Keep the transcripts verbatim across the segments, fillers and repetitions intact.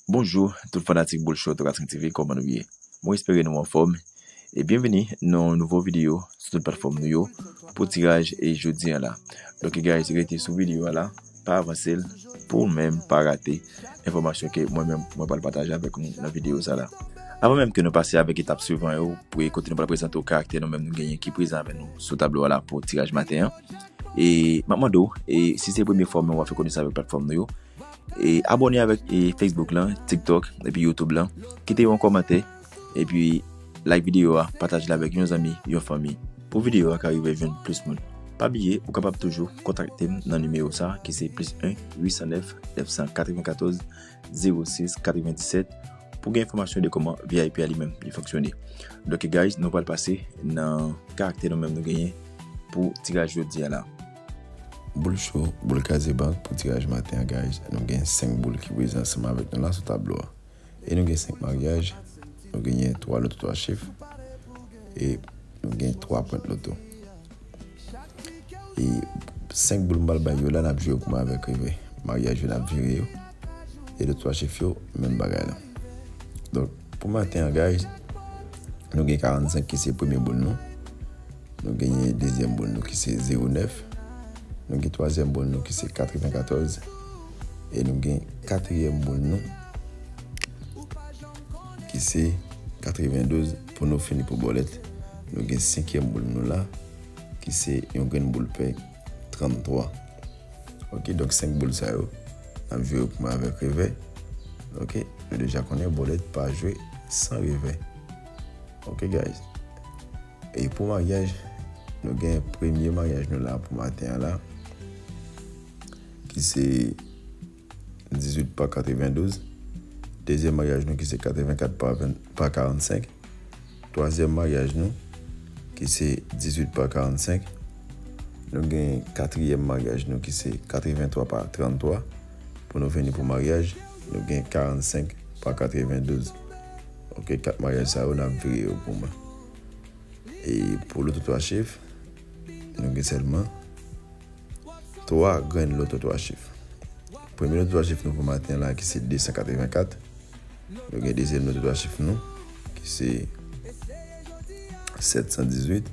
Bonjou tout fanatik Boul Show Tokatrenk T V, kòman nou ye? Mwen espere nou anfòm. E byenveni nan yon nouvo videyo sou tout platfòm nou yo pou tiraj e jodi an la. Donk guys, rete sou videyo a la, pa avanse l pou w menm pa rate enfòmasyon ke mwen menm mwen pral pataje avèk nou nan videyo sa la. Avan menm ke nou pase avèk etap swivan yo, pou kote nou pral prezante w karaktè nou menm nou genyen ki prezan avèk nou sou tablo a la pou tiraj maten an. E m ap mande w, e si se premye fwa w menm w ap fè konesans avèk platfòm nou yo, e abòne avèk e Facebook lan, TikTok, epi YouTube lan. Kite yon kòmantè, epi like videyo a, pataje l avèk yon zanmi, yon fanmi, pou videyo a ka rive jwenn plis moun. Pa bliye, ou kapab toujou kontakte m nan nimewo sa, ki se plis en uit san nèf nèf san katrevenkatòz zewo sis katrevendiset, pou gen enfòmasyon de kòman V I P a li menm li fonksyone. Donk guys, nou pral pase nan karaktè nou menm nou genyen pou tiraj jodi a la. Boul Show, boul kraze bank pou tiraj maten an, guys. Nou gen senk boul ki prezan ansanm avèk nou la sou tablo a. E nou gen senk maryaj, nou genyen twa loto twa chif, e nou gen twa pwent loto. E senk boul m pral bay yo la, n ap jwe yo pou mwen avèk revè. Maryaj yo, n ap vire yo. E loto twa chif yo, menm bagay la. Donk, pou maten an, guys, nou gen karannsenk ki se premye boul nou. Nou genyen dezyèm boul nou ki se zewo nèf. Nou gen twazyèm boul nou ki se katrevenkatòz. E nou gen katriyèm boul nou ki se katrevendouz. Pou nou fini pou bòlèt, nou gen senkyèm boul nou la ki se yon grenn boul pè, tranntwa. Ok, donk senk boul sa yo, n ap jwe yo pou mwen avèk revè. Ok, nou deja konnen bòlèt pa jwe san revè. Ok, guys. E pou maryaj, nou gen premye maryaj nou la pou maten an la, ki se dizuit pa katrevendouz. Dezyèm maryaj nou ki se katrevenkat pa ven, pa karannsenk. Twazyèm maryaj nou ki se dizuit pa karannsenk. Nou gen katriyèm maryaj nou ki se katreventwa pa tranntwa. Pou nou fini pou maryaj, nou gen karannsenk pa katrevendouz. Ok, kat maryaj sa yo, n ap vire yo pou mwen. E pou loto twa chif, nou gen sèlman twa grenn loto twa chif. Premye loto twa chif nou pou maten la ki se de san katrevenkat. Nou gen dezyèm loto twa chif nou ki se sèt san dizuit.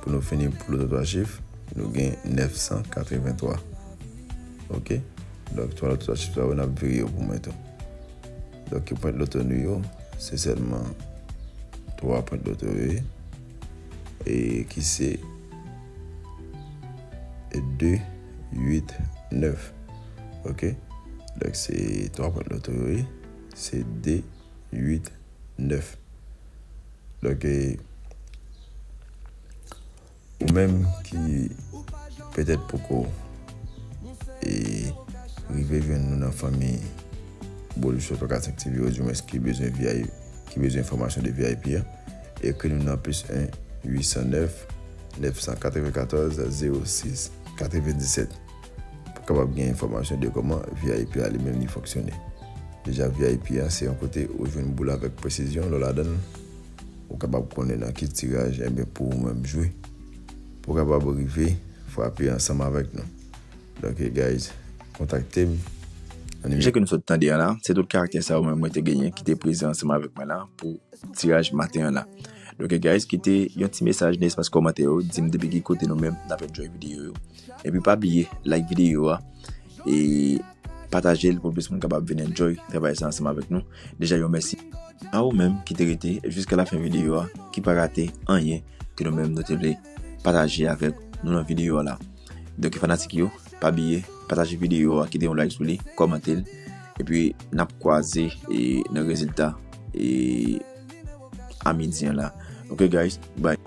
Pou nou fini pou loto twa chif, nou gen nèf san katreventwa. Ok? Donk, twa loto twa chif sa yo, n ap vire yo pou mwen tou. Donk, pwent loto nou yo, se sèlman twa pwent loto yo ye, e ki se de, uit, nèf. Ok? Donk, se twa pwent loto yo ye, se de, uit, nèf. Donk, e, ou menm ki petèt poko, e, rive jwenn nou nan fanmi Boul Show twa kat senk T V, oudimwens ki bezwen V I P, ki bezwen enfòmasyon de V I P a, ekri nou nan plis en uit san nèf nèf san katrevenkatòz zewo sis katrevendiset pou kapab gen enfòmasyon de kòman V I P a li menm li fonksyone. Deja V I P a se yon kote ou jwenn boul avèk presizyon, lè w ladan l, ou kapab konnen nan ki tiraj, enben, pou ou menm jwe, pou w kapab rive frape ansanm avèk nou. Donk, guys, kontakte m nan nimewo. Jan ke nou sot tande a la, se tout karaktè sa yo menm mwen te genyen ki te prezan ansanm avèk mwen la pou tiraj maten an la. Donk, guys, kite yon ti mesaj nan espas kòmantè yo, di m depi ki kote nou menm n ap enjoy videyo yo. Epi pa bliye, like videyo a, e pataje l pou plis moun kapab vin enjoy travay sa ansanm avèk nou. Deja yon mèsi a ou menm ki te rete jiska lafen videyo a, ki pa rate anyen ke nou menm nou te vle pataje avèk nou nan videyo a la. Donk, fanatik yo, pa bliye, pataje videyo a, kite yon like sou li, kòmante l, epi n ap kwaze, e, nan rezilta, e, a midi an la. Ok, guys, bye.